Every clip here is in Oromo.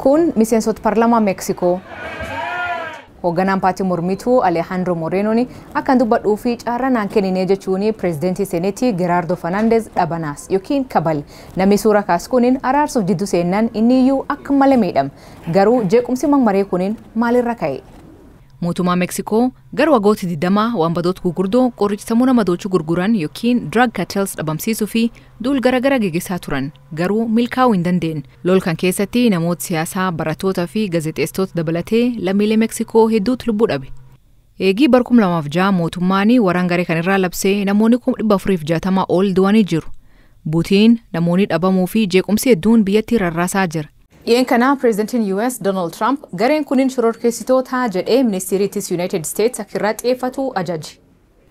Kun miseensota paarlaamaa Meeksikoo. Hoogganaan paartii mormituu Alejandro Morenoon akkan dubbadhuu fi carraa naan kenninee jechuun pireezidantii Seenetii Geraardo Fernandez dhabanaas yookiin kabal. Namni suura kaas kunin araarsuuf jiddu seennan inni iyyuu akka malee miidhama. Garuu jeequmsi maree kunin maalirra ka'e? Mootummaa Meeksikoo gara waggoota 20 waanbadoota gurguddoo qoricha sammuu nama doochuu gurguran yookiin drug cartels dhabamsiisuu fi duul garaagaraa geggeessaa turan, garuu milkaa'uu hin dandeenye. Lol kan keessatti namoota siyaasaa, barattootaa fi gaazexeessitoota dabalatee lammiilee Meeksikoo hedduutu lubbuu dhabe. Eegii bara 2006 mootummaan waraan garee kan irraa labsee namoonni 460,000 ol du'anii jiru. Butiin namoonni dhabamuu fi jeequmsi hedduun biyyattii rarraasaa jira. Dhiyeenya kana pireezidantiin US Donald Trump gareen kunin shororkeessitoota jedhee ministeerri ittisa United States akka irraa xiyyeeffatu ajaje.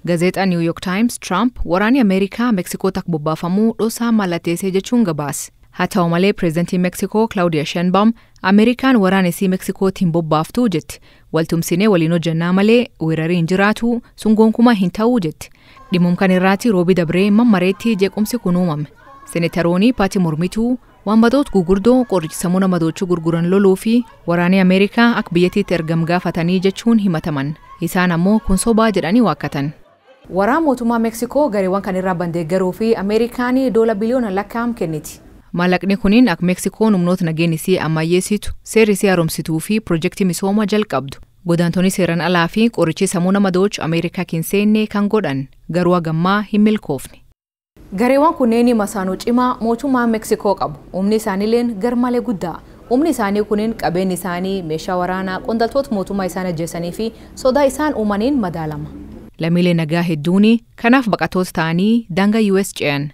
Gaazexaan New York Times Trump waraanni Ameerikaa Meeksikootti akka bobbaafamuu dhosaa mallatteessee jechuun gabaase. Haa ta'u malee, pireezidantiin Meeksikoo Claudia Sheinbaum Ameerikaan waraana isii Meeksikootti hin bobbaaftuu jetti. Waltumsinee waliin hojjannaa malee weerarii hin jiraatu, sun gonkumaa hin ta'uu jetti. Dhimmoom kan irraatti roobi dabree mammareetti jeequmsi kun uumame. Seneetaroonni paartii mormituu waanbadoota gurguddoo qoricha sammuu nama doochuu gurguran loluu fi waraanni Ameerikaa akka biyyattiitti ergam gaafatanii jechuun himataman. Isaan ammoo kun sobaa jedhanii waakkatan. Waraan mootummaa Meeksikoo gareewwan kan irraa bandeeggaruu fi Ameerikaan doola biliyoona lakkaa'am kenniti. Maallaqni kunin akka Meeksikoon humnoota nageenya isii ammayyeessitu, seerri isii haaromsituu fi pirojektii misooma jalqabdu. Godaantonni seeraan alaa fi qorichi sammuu nama doochu Ameerikaa hin seenne kan godhan, garuu hagammaa hin milkoofne. Gareewwan kunneen masaanuu cimaa mootummaa Meeksikoo qabu. Humni isaaniileen garmalee guddaa. Humni isaanii kunin qabeenyi isaanii, meeshaa waraanaa, qondaaltota mootummaa isaan ajjeesanii fi sodaa isaan uumaniin madaalama. Lammiilee nagaa hedduun kanaaf baqattoota ta'anii daangaa US ce'an.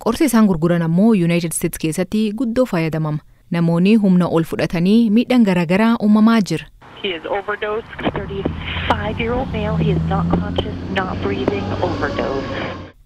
Qorsi isaan gurguran ammoo United States keessatti guddoo fayyadamama. Namoonni humna ol fudhatanii miidhaan garaagaraa uumamaa jira. He is overdosed. 35-year-old male. He is not conscious, not breathing, overdose.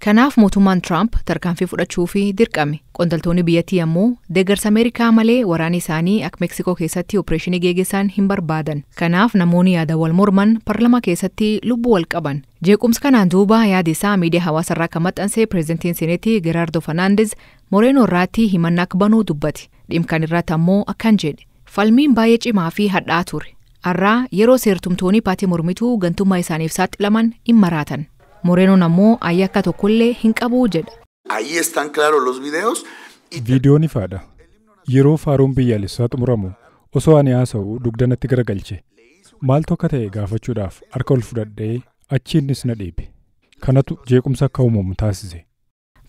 Kanaaf mootummaan Trump tarkaanfii fudhachuu fi dirqame. Qondaaltonni biyyattii ammoo deeggarsa Ameerikaa malee waraanni isaanii akka Meeksikoo keessatti opereeshinii geggeessan hin barbaadan. Kanaaf namoonni yaada wal morman parlamaa keessatti lubbuu wal qaban. Jeequmsa kanaan duuba yaada isaa miidiyaa hawaasarraa kan maxxanse pireezidantiin Seenetii Geraardo Fernandez Moreno irratti himannaa akka banuu dubbate. Dhimma kan irratti ammoo akkan jedhe. Falmiin baay'ee cimaa fi hadhaa ture. Har'aa yeroo seertumtoonni paartii mormituu gantummaa isaaniif saaxilaman hin maraatan. Morenoon ammoo ayyaakka tokkollee hin qabu jedha. Ahí están claros los videos. Viidiyoon ifaadha. Yeroo faaruun biyyaalessaa xumuramu osoo ani haasa'u dugdanatti garagalche. Maaltu akka ta'e gaafachuudhaaf harka ol fudhadhee achiinis na dhiibe. Kanatu jeequmsa akka uumamu taasise.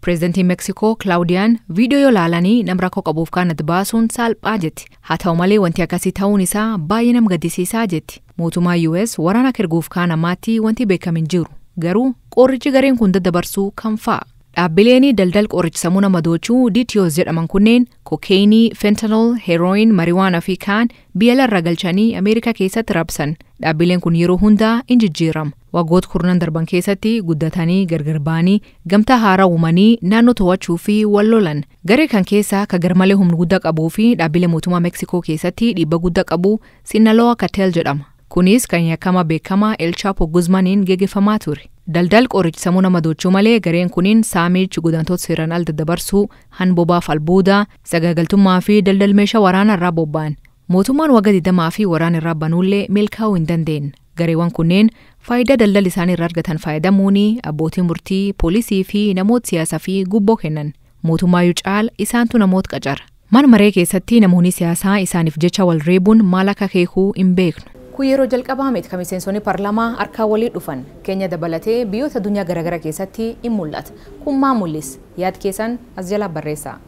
Pireezidantiin Meeksikoo Klaawudiyaan viidiyoo yoo laalanii nama rakkoo qabuuf kanatti baasuun salphaa jetti. Haa ta'u malee, wanti akkasii ta'uun isaa baay'ee nama gaddisiisaa jetti. Mootummaa US waraana akka erguuf kaan ammaatti wanti beekame hin jiru. Garuu qorichi gareen kun daddabarsuu kan fa'a? Dhaabbileen daldala qoricha sammuu nama doochuu DTOs jedhaman kunneen kookeenii, fentanyl, heroin, mariwaanaa fi kaan biyya alarraa galchanii Ameerikaa keessatti raabsan. Dhaabbileen kun yeroo hundaa hin jijjiiramu. Waggoota kurnan darban keessatti guddatanii gargar ba'anii gamtaa haaraa uumanii naannoo to'achuu fi wal lolan. Garee kan keessaa ka garmalee humna guddaa qabuu fi dhaabbilee mootummaa Meeksikoo keessatti dhiibba guddaa qabu Sinaloa Cartel jedhama. Kunis kan yakkamaa beekamaa El Chapo Guzmaniin geggeeffamaa ture. Daldal qoricha sammuu nama doochuu malee gareen kunin saamichi, godaantota seeraan al daddabarsuu, hanbobaaf albuudaa, sagaagaltummaa fi daldal meeshaa waraanaa irraa bobba'an. Mootummaan waggaa 20 fi waraana irraa banuullee milkaa'uu hin dandeenye. Gareewwan kunneen faayidaa daldala isaanii irraa argatan fayyadamuun abbootii murtii, poolisii fi namoota siyaasaa fi gubboo kennan. Mootummaayyuu caala isaantu namoota qacara. Mana maree keessatti namoonni siyaasaa isaaniif jecha wal reebuun maal akka keekuu hin beeknu. Kun yeroo jalqabaa miti kan miseensonni paarlaamaa harkaan walii dhufan. Keenya dabalatee biyyoota addunyaa garaagaraa keessatti in mul'ata. Kun maa mul'isa? Yaad keessan as jalaa barreessaa.